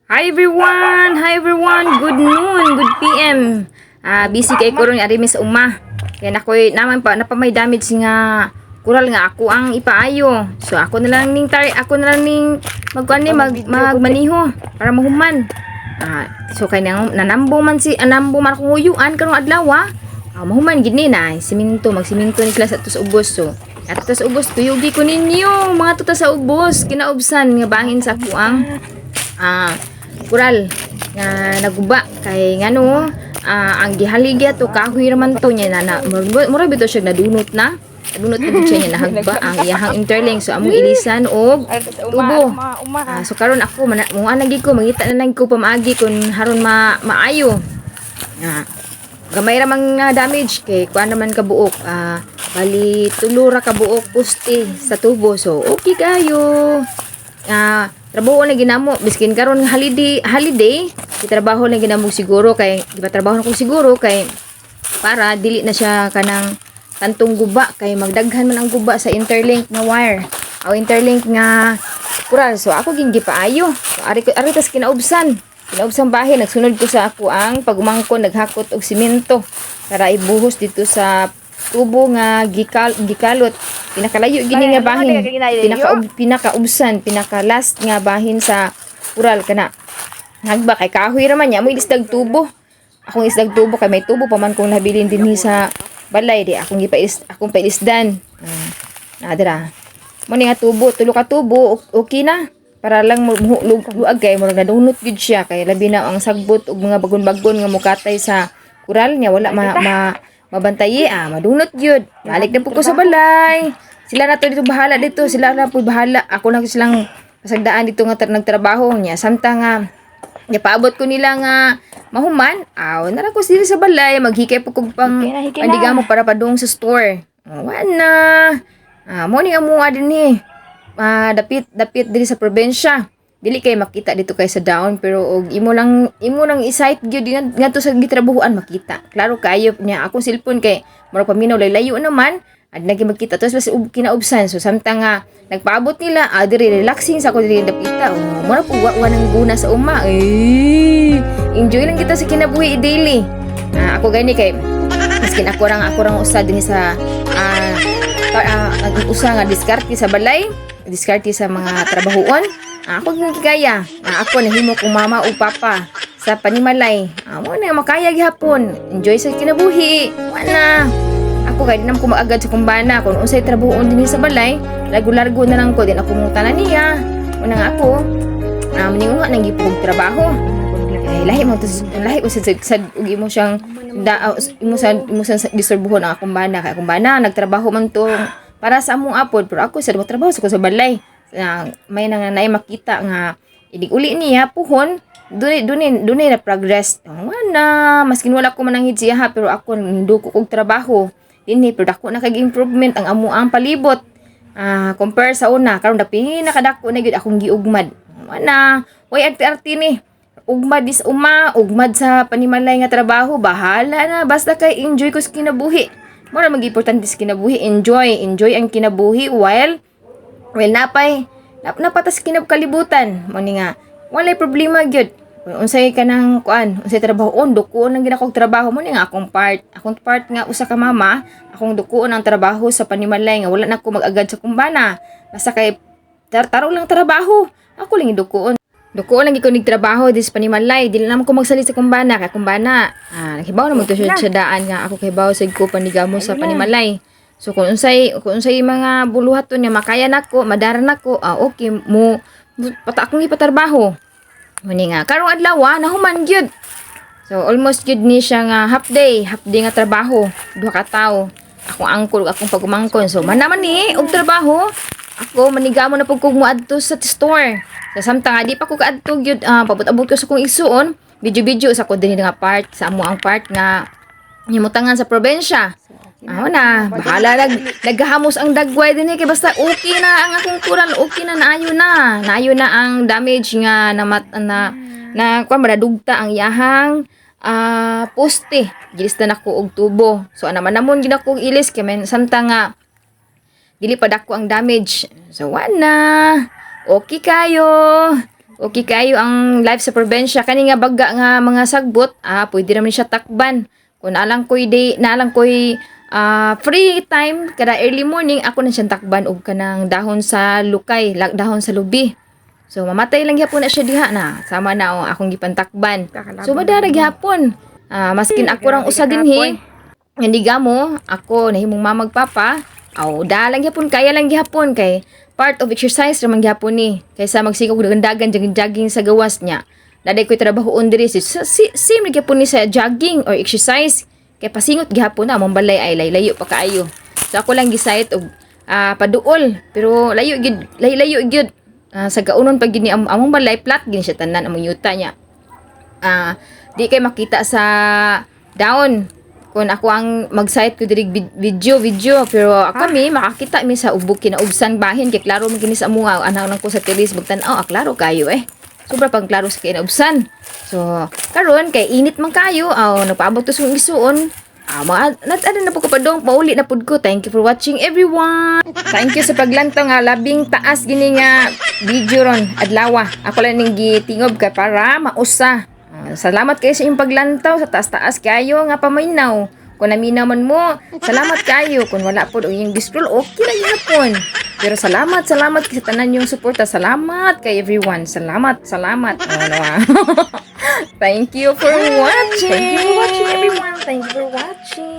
Hi everyone! Hi everyone! Good noon! Good PM! Busy kay ko ron ari mi sa uma. Kaya nakoy naman pa napa may damage nga kural nga ako ang ipaayo. So ako na lang ning tar ako na lang ning magkuan ni magmaniho para mahuman. So kay nang nanambo man si anambo man akong uyuan karong adlaw. Mahuman gid ni na siminto, magsiminto ni sila sa ato sa ubos. So ato sa ubos, tuyugi ko ninyo mga tuta sa ubos kinaubsan nga bangin sa ako ang kural nga naguba kay ngano ang gihaligya to kahoy raman to niya na mura bitaw siya nadunot na nadunot na gud siya niya, nahagba ang iyahang interlink, so among ilisan og tubo. So karon ako muha na gid ko, mangita na lang ko pamaagi kung haron ma maayo. Gamay ra man nga damage kay kuan naman kabuok, bali tulo ra kabuok poste sa tubo, so okay kayo. Trabaho na ginamo biskin karon nga holiday holiday, gitrabaho na ginamo siguro kay gipatrabaho na ko siguro kay para dili na siya kanang tantong guba kay magdaghan man ang guba sa interlink nga wire o interlink nga kural, so ako ging gipaayo. So, ari ko ari tas kinaubsan kinaubsan bahin, nagsunod ko sa ako ang pagumangkon, naghakot og simento para ibuhos dito sa tubo nga gikalot, pinakalayo gini nga bahin, pinakaubsan, pinaka last nga bahin sa kural kana nagba kay kahoy ra man niya mo ilisdag tubo. Akong isdag tubo kay may tubo pa man kong nabilin dinhi sa balay, di akong gipais akong pailisdan. Na dira mo ni nga tubo, tulo ka tubo, okay na para lang luag kay murag nadunot gyud siya kay labi na ang sagbot og mga bagon-bagon nga mukatay sa kural niya, wala ma mabantayi, madunot gyud. Balik na po ko sa balay. Sila na to dito bahala dito, sila na po bahala. Ako na silang pasagdaan dito nga nagtrabaho niya samtang nga paabot ko nila nga mahuman, aw, nara ko sila sa balay, maghikay po kog pang Hikay na, hikay na. pandigamo para padung sa store. Oh, wa na. Mo ni amuha dinhi. Dapit dapit diri sa probinsya. Dili kay makita dito kay sa down, pero og imo lang i-sight gyud ngadto sa gitrabahuan, makita. Klaro kayo niya akong cellphone kay murag paminaw layo naman. Ad nagi magkita to sila sa kinaubsan. So samtang nga nagpaabot nila, diri relaxing sa ako diri dapita. Oh, mura po wa nang guna sa uma. Eh, enjoy lang kita sa kinabuhi daily. Ako gani kay maskin ako rang usa dinhi sa ang usa nga diskarte sa balay, diskarte sa mga trabahoon. Ako gyud kaya. Ako nahimo kong mama o papa sa panimalay. Mo na makaya gihapon. Enjoy sa kinabuhi. Wa na. Ako kay di naman ko maagad sa kumbana kung unsay trabahoon dinhi sa balay, largo-largo na lang ko din ako mangutana niya. Una nga ako, maninguha nang gipog trabaho. Kay lahi mo to, lahi mo sa ug imo siyang da, imo sa disturbuhon ang akong bana kay akong bana nagtrabaho man to para sa among apod, pero ako sa trabaho sa ko sa balay na may nang naay makita nga inig uli niya puhon, dunay dunay dunay na progress. Oh, na maskin wala ko mananghid siya ha, pero ako nduko kog trabaho dinhi, pero dako na kag improvement ang amo ang palibot compare sa una. Karon da pinakadako na gyud akong giugmad. Wala way arte-arte ni ugmad is uma, ugmad sa panimalay nga trabaho, bahala na basta kay enjoy ko sa kinabuhi. Mo ra importante sa kinabuhi, enjoy, enjoy ang kinabuhi while napay napatas kinab kalibutan. Mo ni nga walay problema gyud. Kung unsay kanang kuan, unsay trabaho on, dukuon lang gid akong trabaho. Mo ni nga akong part nga usa ka mama, akong dukuon ang trabaho sa panimalay nga wala na ko mag-agad sa kumbana. Basta kay taro lang trabaho, ako lang dukuon. Dukuon lang gid ko trabaho dis panimalay, dili naman ko magsalit sa kumbana kay kumbana. Nakibaw naman to siya sa daan nga ako kahibaw sad ko panigamo sa panimalay. So kung unsay mga buluhaton nga makaya nako, madara nako, okay mo pata akong ipatrabaho. Muni nga karong adlaw nahuman gyud. So almost gyud ni siya nga half day nga trabaho, duha ka tawo. Akong angkol ug akong pagumangkon. So man naman ni og trabaho, ako manigamo na pud kog moadto sa store. Sa samtang nga di pa ko kaadto gyud, pabot-abot ko sa kong igsuon, video-video sa ko dinhi nga part sa amo ang part nga himutangan sa probensya. Na, bahala naghahamos ang dagway dinhi kay basta okay na ang akong kural, okay na, naayo na. Naayo na ang damage nga na na na kuan ba, nadugta ang iyahang poste. Gilis na nako og tubo. So ana man namon gid ako og ilis kay men samtang nga dili pa dako ang damage. So wa na. Okay kayo. Okay kayo ang life sa probinsya. Kani nga baga nga mga sagbot, pwede naman siya takban. Kung naalang ko'y day, naalang ko'y free time kada early morning, ako na siyang takban og kanang dahon sa lukay, dahon sa lubi. So mamatay lang gyapon na siya diha na. Sama na oh, akong gipantakban. So madara gyapon. Maskin ako rang usa dinhi. Hindi gamo, ako nahimong mamag papa. Aw, da lang gyapon, kaya lang gyapon kay part of exercise raman gyapon ni. Kaysa magsigog dagan jogging jogging sa gawas niya. Daday ko'y trabahoon diri si, same ra gyapon ni sa jogging or exercise. Kay pasingot gyapon na among balay ay layo pa kaayo. So ako lang gisayt og paduol, pero layo gyud, layo gyud. Sa gaunon pag gini among balay, flat gini siya tanan among yuta niya. Di kay makita sa down kung ako ang mag-site ko diri video video, pero kami makakita mi sa ubok kinaubsan bahin kay klaro man kini sa amuha. Anaw lang ko sa terrace magtan-aw, klaro kayo eh, sobra pang klaro sa kinaubsan. So karon kay init man kayo, aw, nagpaabot to sa igsuon. Mga nat na po ko padong, pauli na pud ko. Thank you for watching, everyone. Thank you sa paglantaw nga labing taas gini nga video ron adlawa. Ako lang ning gitingob ka para mausa. Salamat kayo sa inyong paglantaw sa taas-taas kayo nga paminaw. Kung naminaw man mo, salamat kayo. Kung wala po og inyong scroll, okay ra gyapon. Pero salamat, salamat sa tanan yung suporta. Salamat kay everyone. Salamat, salamat. Ano, ah. Thank you for watching. Thank you for watching, everyone. Thank you for watching.